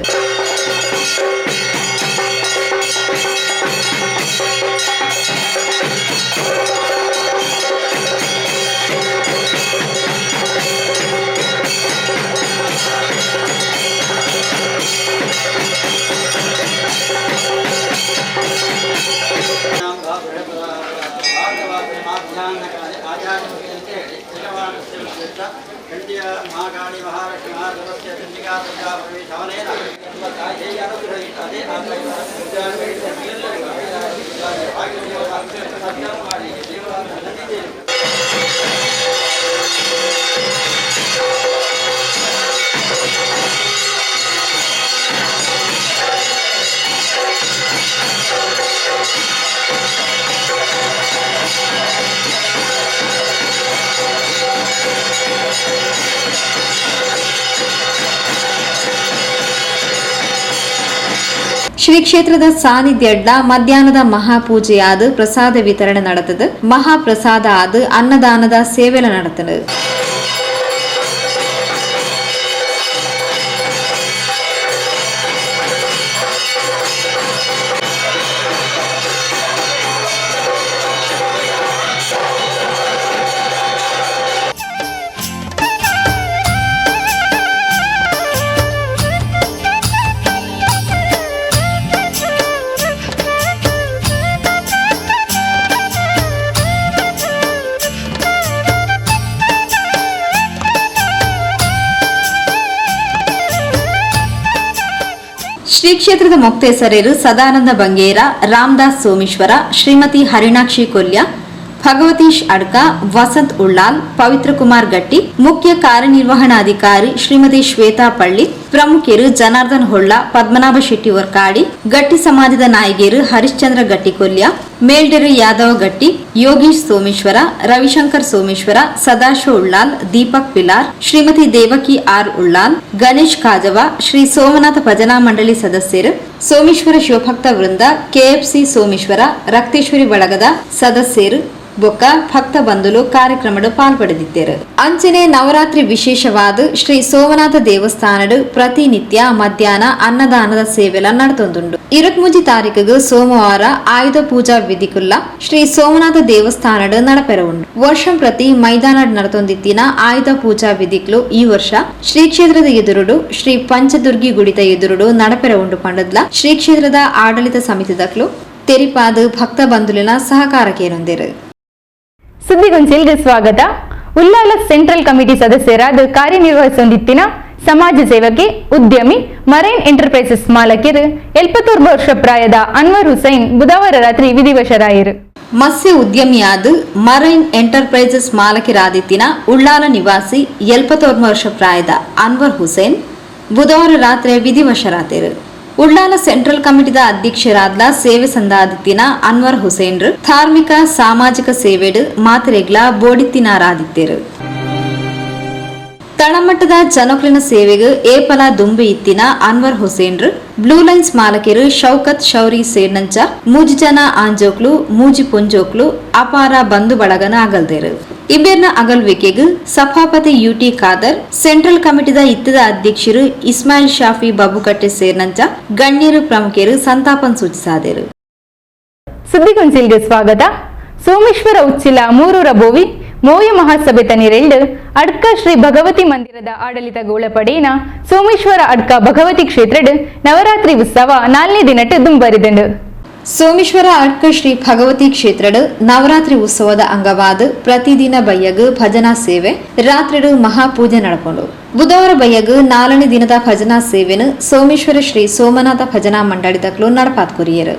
ಶ್ರೀ ಕ್ಷೇತ್ರದ ಸಾನ್ನಿಧ್ಯಡ್ಲ ಮಧ್ಯಾಹ್ನದ ಮಹಾಪೂಜೆಯಾದ ಪ್ರಸಾದ ವಿತರಣೆ ನಡೆತದು. ಮಹಾಪ್ರಸಾದ ಆದ ಅನ್ನದಾನದ ಸೇವೆಲ ನಡೆತದು. ಶ್ರೀ ಕ್ಷೇತ್ರದ ಮೊಕ್ತೇಸರೇರು ಸದಾನಂದ ಬಂಗೇರ, ರಾಮದಾಸ್ ಸೋಮೇಶ್ವರ, ಶ್ರೀಮತಿ ಹರಿಣಾಕ್ಷಿ ಕೊಲ್ಯ, ಭಗವತೀಶ್ ಅಡ್ಕ, ವಸಂತ್ ಉಳ್ಳಾಲ್, ಪವಿತ್ರ ಕುಮಾರ್ ಗಟ್ಟಿ, ಮುಖ್ಯ ಕಾರ್ಯನಿರ್ವಹಣಾಧಿಕಾರಿ ಶ್ರೀಮತಿ ಶ್ವೇತಾ ಪಳ್ಳಿ, ಪ್ರಮುಖರು ಜನಾರ್ದನ್ ಹೊಳ್ಳ, ಪದ್ಮನಾಭ ಶೆಟ್ಟಿ ವರ್ಕಾಡಿ, ಗಟ್ಟಿ ಸಮಾಜದ ನಾಯಕಿಯರು ಹರಿಶ್ಚಂದ್ರ ಗಟ್ಟಿ ಕೊಲ್ಯ, ಮೇಲ್ಡೆರು ಯಾದವ ಗಟ್ಟಿ, ಯೋಗೀಶ್ ಸೋಮೇಶ್ವರ, ರವಿಶಂಕರ್ ಸೋಮೇಶ್ವರ, ಸದಾಶಿವ ಉಳ್ಳಾಲ್, ದೀಪಕ್ ಪಿಲಾರ್, ಶ್ರೀಮತಿ ದೇವಕಿ ಆರ್ ಉಳ್ಳಾಲ್, ಗಣೇಶ್ ಕಾಜವ, ಶ್ರೀ ಸೋಮನಾಥ ಭಜನಾ ಮಂಡಳಿ ಸದಸ್ಯರು, ಸೋಮೇಶ್ವರ ಶಿವಭಕ್ತ ವೃಂದ, ಕೆಎಫ್ಸಿ ಸೋಮೇಶ್ವರ, ರಕ್ತೇಶ್ವರಿ ಬಳಗದ ಸದಸ್ಯರು ಬೊಕ್ಕ ಭಕ್ತ ಬಂಧುಲು ಕಾರ್ಯಕ್ರಮಡು ಪಾಲ್ಪಡೆದಿದ್ದರು. ಅಂಚನೆ ನವರಾತ್ರಿ ವಿಶೇಷವಾದ ಶ್ರೀ ಸೋಮನಾಥ ದೇವಸ್ಥಾನಡು ಪ್ರತಿನಿತ್ಯ ಮಧ್ಯಾಹ್ನ ಅನ್ನದಾನದ ಸೇವೆಲ ನಡೆತೊಂದುಂಡು. 23 ತಾರೀಕಿಗೆ ಸೋಮವಾರ ಆಯುಧ ಪೂಜಾ ವಿಧಿಕುಲ್ಲ ಶ್ರೀ ಸೋಮನಾಥ ದೇವಸ್ಥಾನಡು ನಡಪೆರ ಉಂಡು. ವರ್ಷ ಪ್ರತಿ ಮೈದಾನ ನಡತೊಂದಿತ್ತಿನ ಆಯುಧ ಪೂಜಾ ವಿಧಿಕ್ಲು ಈ ವರ್ಷ ಶ್ರೀ ಕ್ಷೇತ್ರದ ಎದುರುಡು ಶ್ರೀ ಪಂಚದುರ್ಗಿ ಗುಡಿತ ಎದುರುಡು ನಡಪೆರ ಉಂಡು ಪಂಡದ್ಲ ಶ್ರೀ ಕ್ಷೇತ್ರದ ಆಡಳಿತ ಸಮಿತಿದಕ್ಲು ತೆರಿಪಾದ ಭಕ್ತ ಬಂಧುಲಿನ ಸಹಕಾರಕ್ಕೇನೊಂದಿರು. ಸುದ್ದಿಗೊಂಚಿಲ್ಗೆ ಸ್ವಾಗತ. ಉಲ್ಲಾಲ ಸೆಂಟ್ರಲ್ ಕಮಿಟಿ ಸದಸ್ಯರಾದ ಕಾರ್ಯನಿರ್ವಹಿಸೊಂದಿತ್ತಿನ ಸಮಾಜ ಸೇವಕಿ ಉದ್ಯಮಿ ಮರೈನ್ ಎಂಟರ್ಪ್ರೈಸಸ್ ಮಾಲಕಿರು 71 ವರ್ಷ ಪ್ರಾಯದ ಅನ್ವರ್ ಹುಸೈನ್ ಬುಧವಾರ ರಾತ್ರಿ ವಿಧಿವಶರಾಯಿರು. ಮತ್ಸ್ಯ ಉದ್ಯಮಿಯಾದ ಮರೈನ್ ಎಂಟರ್ಪ್ರೈಸಸ್ ಮಾಲಕಿರಾದಿತ್ತಿನ ಉಳ್ಳಾಲ ನಿವಾಸಿ 71 ವರ್ಷ ಪ್ರಾಯದ ಅನ್ವರ್ ಹುಸೇನ್ ಬುಧವಾರ ರಾತ್ರಿ ವಿಧಿವಶರಾತಿರು. ಉಳ್ಳಾಲ ಸೆಂಟ್ರಲ್ ಕಮಿಟಿದ ಅಧ್ಯಕ್ಷರಾದ ಸೇವೆ ಸಂದಾದಿತ್ತಿನ ಅನ್ವರ್ ಹುಸೇನ್ರು ಧಾರ್ಮಿಕ ಸಾಮಾಜಿಕ ಸೇವೆಡು ಮಾತ್ರೆಗ್ಲ ಬೋಡಿತ್ತಿನಾರಾದಿತ್ತೇರು. ತಳಮಟ್ಟದ ಜನಕ್ಲಿನ ಸೇವೆಗೆ ಏಪಲ ದುಂಬಿ ಇತ್ತಿನ ಅನ್ವರ್ ಹುಸೇನ್ರು ಬ್ಲೂ ಲೈನ್ಸ್ ಮಾಲಕಿರು ಶೌಕತ್ ಶೌರಿ ಸೇರ್ನಂಚ ಮೂಜಿ ಜನ ಆಂಜೋಕ್ಲು ಮೂಜಿ ಪುಂಜೋಕ್ಲು ಅಪಾರ ಬಂಧು ಬಳಗನ ಅಗಲ್ದೇರು. ಇಬ್ಬೇರ್ನ ಅಗಲ್ವಿಕೆಗೆ ಸಭಾಪತಿ ಯುಟಿ ಖಾದರ್, ಸೆಂಟ್ರಲ್ ಕಮಿಟಿದ ಇತ್ತದ ಅಧ್ಯಕ್ಷರು ಇಸ್ಮಾಯಿಲ್ ಶಾಫಿ ಬಾಬುಕಟ್ಟೆ ಸೇರ್ನಂಚ ಗಣ್ಯರು ಪ್ರಮುಖರು ಸಂತಾಪನ್ ಸೂಚಿಸಾದರು. ಸುದ್ದಿಗೊಂಚಿಲ್ಗೆ ಸ್ವಾಗತ. ಸೋಮೇಶ್ವರ ಉಚ್ಚಿಲ ಮೂರೂರ ಬೋವಿ ಮೋಯ ಮಹಾಸಭೆ ತನಿರೆಲ್ಡ್ ಅಡ್ಕ ಶ್ರೀ ಭಗವತಿ ಮಂದಿರದ ಆಡಳಿತ ಗೋಳಪಡೇನ ಸೋಮೇಶ್ವರ ಅಡ್ಕ ಭಗವತಿ ಕ್ಷೇತ್ರಡ್ ನವರಾತ್ರಿ ಉತ್ಸವ 4ನೇ ದಿನಟ್ ದುಂಬರಿದಂಡು. ಸೋಮೇಶ್ವರ ಅಡ್ಕ ಶ್ರೀ ಭಗವತಿ ಕ್ಷೇತ್ರಡ್ ನವರಾತ್ರಿ ಉತ್ಸವದ ಅಂಗವಾದ ಪ್ರತಿದಿನ ಬಯ್ಯಗ್ ಭಜನಾ ಸೇವೆ, ರಾತ್ರಿಡು ಮಹಾಪೂಜೆ ನಡಪುಂಡು. ಬುಧವಾರ ಬಯ್ಯಗ್ 4ನೇ ದಿನದ ಭಜನಾ ಸೇವೆನು ಸೋಮೇಶ್ವರ ಶ್ರೀ ಸೋಮನಾಥ ಭಜನಾ ಮಂಡಳಿದಕ್ಲು ನಡಪಾತ್ ಕೊರಿಯರು.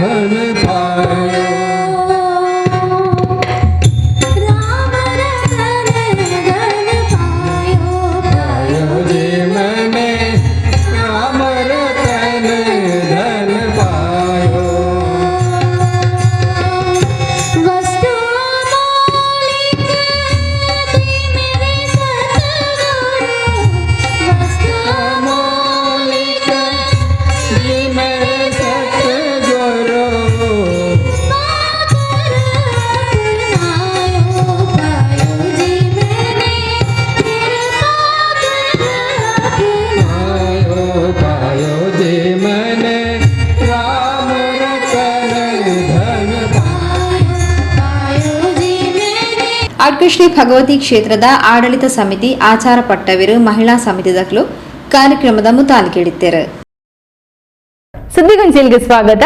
धन पायो। राम रतन धन पायो, पायो जी मैंने राम रतन धन पायो। वस्तु अमोलिक दी मेरे सतगुरु, वस्तु अमोलिक दी मेरे सतगुरु, पाकर अपनायो, पायो जी मैंने कृपा कर अपनायो। पायो पायो जी मैंने राम रतन धन पायो, पायो जी मैंने। ಅಡ್ಕ ಶ್ರೀ ಭಗವತಿ ಕ್ಷೇತ್ರದ ಆಡಳಿತ ಸಮಿತಿ ಆಚಾರ ಪಟ್ಟವಿರು ಮಹಿಳಾ ಸಮಿತಿದಕ್ಲು ಕಾರ್ಯಕ್ರಮದ ಮುತಾಲಿಕೆಡಿತ್ತೇರು. ಸುದ್ದಿಗೊಂಚಿಲ್ಗೆ ಸ್ವಾಗತ.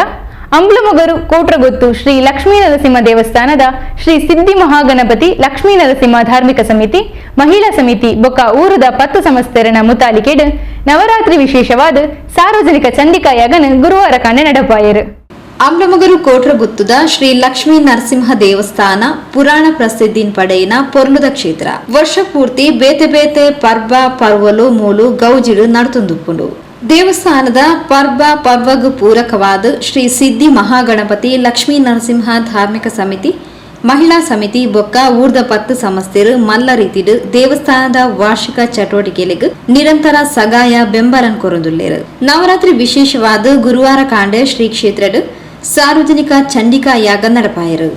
ಅಂಬ್ಲಮೊಗರು ಕೋಟ್ರಗೊತ್ತು ಶ್ರೀ ಲಕ್ಷ್ಮೀ ನರಸಿಂಹ ದೇವಸ್ಥಾನದ ಶ್ರೀ ಸಿದ್ಧಿ ಮಹಾಗಣಪತಿ ಲಕ್ಷ್ಮೀ ನರಸಿಂಹ ಧಾರ್ಮಿಕ ಸಮಿತಿ, ಮಹಿಳಾ ಸಮಿತಿ ಬೊಕ್ಕ ಊರುದ 10 ಸಂಸ್ಥೆರನ ಮುತಾಲಿಕೆಡ್ ನವರಾತ್ರಿ ವಿಶೇಷವಾದ ಸಾರ್ವಜನಿಕ ಚಂಡಿಕಾ ಯಾಗನ್ ಗುರುವಾರ ಕಾಂಡೆ ನಡಪಾಯರು. ಅಂಬ್ಲಮೊಗರು ಕೋಟ್ರಗುತ್ತುದ ಶ್ರೀ ಲಕ್ಷ್ಮೀ ನರಸಿಂಹ ದೇವಸ್ಥಾನ ಪುರಾಣ ಪ್ರಸಿದ್ಧಿನ್ ಪಡೆಯಿನ ಪೊರ್ಲುದ ಕ್ಷೇತ್ರ. ವರ್ಷ ಪೂರ್ತಿ ಬೇತೆ ಬೇತೆ ಪರ್ಬ ಪರ್ವಲು ಮೂಲು ಗೌಜಿಡು ನಡತುಂದುಪ್ಪುಂಡು. ದೇವಸ್ಥಾನದ ಪರ್ಬ ಪರ್ವಗು ಪೂರಕವಾದ ಶ್ರೀ ಸಿದ್ಧಿ ಮಹಾಗಣಪತಿ ಲಕ್ಷ್ಮೀ ನರಸಿಂಹ ಧಾರ್ಮಿಕ ಸಮಿತಿ, ಮಹಿಳಾ ಸಮಿತಿ ಬೊಕ್ಕ ಊರ್ದ 10 ಸಂಸ್ಥೆರು ಮಲ್ಲ ರೀತಿಡು ದೇವಸ್ಥಾನದ ವಾರ್ಷಿಕ ಚಟುವಟಿಕೆಗಳಿಗೆ ನಿರಂತರ ಸಗಾಯ ಬೆಂಬಲನ್ ಕೊರೊಂದುಲ್ಲೇರು. ನವರಾತ್ರಿ ವಿಶೇಷವಾದ ಗುರುವಾರ ಕಾಂಡೆ ಶ್ರೀ ಕ್ಷೇತ್ರಡ್ ಸಾರ್ವಜನಿಕ ಚಂಡಿಕಾ ಯಾಗ ನಡಪಾಯರು.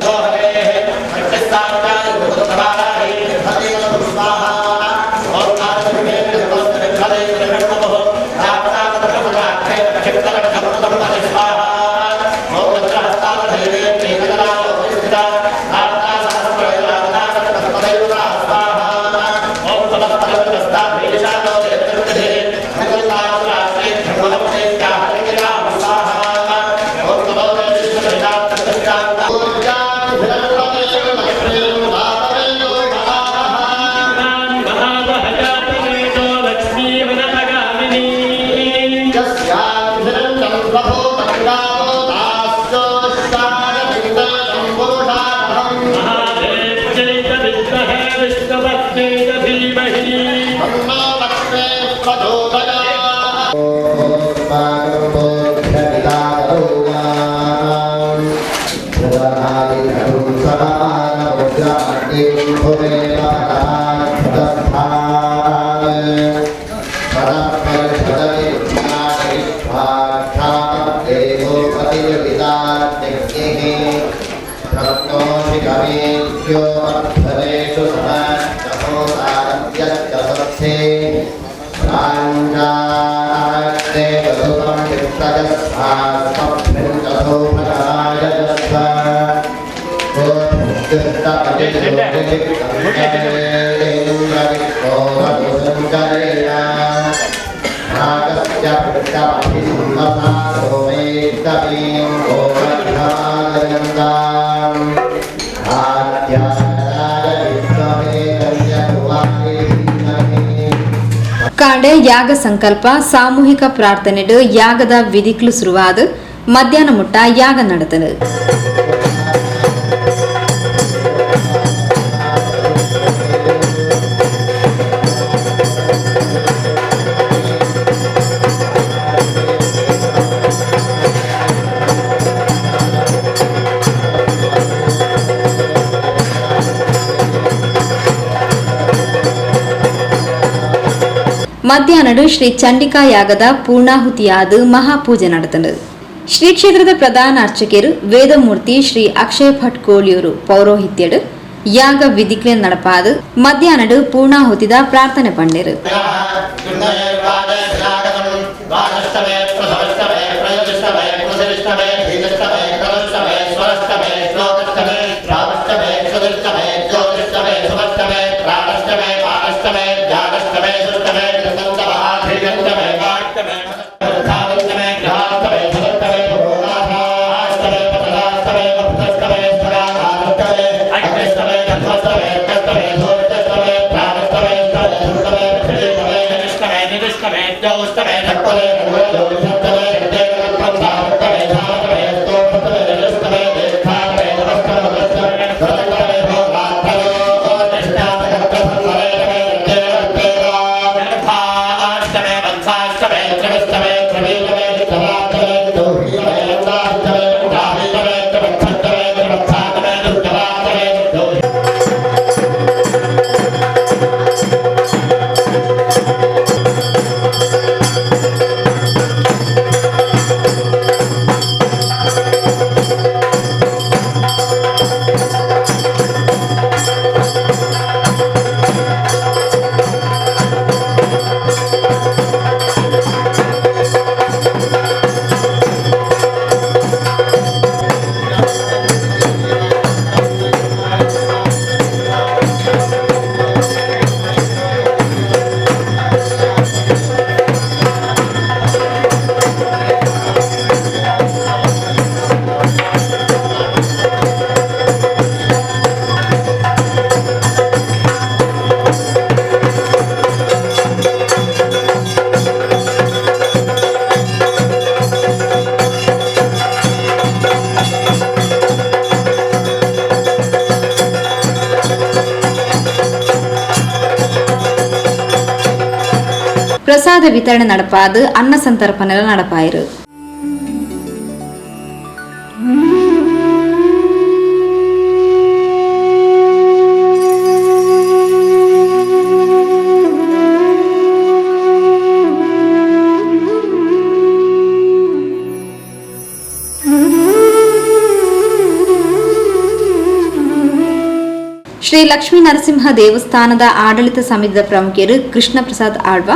ಕಾಂಡೆ ಯಾಗ ಸಂಕಲ್ಪ ಸಾಮೂಹಿಕ ಪ್ರಾರ್ಥನೆಡು ಯಾಗದ ವಿಧಿಕ್ಲು ಶುರುವಾದ ಮಧ್ಯಾಹ್ನ ಮುಟ್ಟ ಯಾಗ ನಡೆತನು. ಮಧ್ಯಾಹ್ನಡು ಶ್ರೀ ಚಂಡಿಕಾ ಯಾಗದ ಪೂರ್ಣಾಹುತಿಯಾದ ಮಹಾಪೂಜೆ ನಡೆತನು. ಶ್ರೀ ಕ್ಷೇತ್ರದ ಪ್ರಧಾನ ಅರ್ಚಕರು ವೇದಮೂರ್ತಿ ಶ್ರೀ ಅಕ್ಷಯ ಭಟ್ ಕೋಳಿಯೂರು ಪೌರೋಹಿತ್ಯಡು ಯಾಗ ವಿಧಿಕ್ಲೆ ನಡಪಾದ ಮಧ್ಯಾಹ್ನಡು ಪೂರ್ಣಾಹುತಿದ ಪ್ರಾರ್ಥನೆ ಪಂಡೇರು. ಪ್ರಸಾದ ವಿತರಣೆ ನಡಪಾದ್ ಅನ್ನ ಸಂತರ್ಪಣೆಲ ನಡಪಾಯೆರ್. ಶ್ರೀ ಲಕ್ಷ್ಮೀ ನರಸಿಂಹ ದೇವಸ್ಥಾನದ ಆಡಳಿತ ಸಮಿತಿದ ಪ್ರಮುಖರು ಕೃಷ್ಣ ಪ್ರಸಾದ್ ಆಳ್ವ,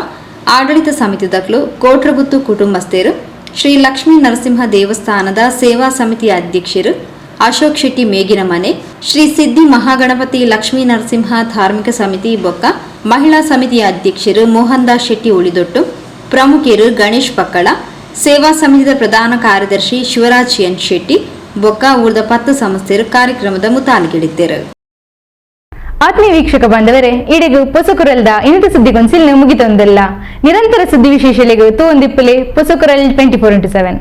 ಆಡಳಿತ ಸಮಿತಿದಕ್ಲು, ಕೋಟ್ರಗುತ್ತು ಕುಟುಂಬಸ್ಥರು, ಶ್ರೀ ಲಕ್ಷ್ಮೀ ನರಸಿಂಹ ದೇವಸ್ಥಾನದ ಸೇವಾ ಸಮಿತಿಯ ಅಧ್ಯಕ್ಷರು ಅಶೋಕ್ ಶೆಟ್ಟಿ ಮೇಗಿನ ಮನೆ, ಶ್ರೀ ಸಿದ್ದಿ ಮಹಾಗಣಪತಿ ಲಕ್ಷ್ಮೀ ನರಸಿಂಹ ಧಾರ್ಮಿಕ ಸಮಿತಿ ಬೊಕ್ಕ ಮಹಿಳಾ ಸಮಿತಿಯ ಅಧ್ಯಕ್ಷರು ಮೋಹನ್ ದಾಸ್ ಶೆಟ್ಟಿ ಉಳಿದೊಟ್ಟು, ಪ್ರಮುಖರು ಗಣೇಶ್ ಪಕ್ಕಳ, ಸೇವಾ ಸಮಿತಿದ ಪ್ರಧಾನ ಕಾರ್ಯದರ್ಶಿ ಶಿವರಾಜ್ ಎನ್ ಶೆಟ್ಟಿ ಬೊಕ್ಕ ಊರ್ದ 10 ಸಂಸ್ಥೆಯರು ಕಾರ್ಯಕ್ರಮದ ಮುತಾಲಿಕೆಡಿದ್ದರು. ಆತ್ಮೀಯ ವೀಕ್ಷಕ ಬಾಂಧವರೇ, ಈಡೆಗು ಪೊಸಕುರಲ್ದ ಇನ್ನಿತ ಸುದ್ದಿಗೊಂಚಿಲ್ನ ಮುಗಿತೊಂದಲ್ಲ. ನಿರಂತರ ಸುದ್ದಿ ವಿಶೇಷಲೆಗು ತೂವೊಂದಿಪ್ಪುಲೆ ಪೊಸಕುರಲ್ 24x7.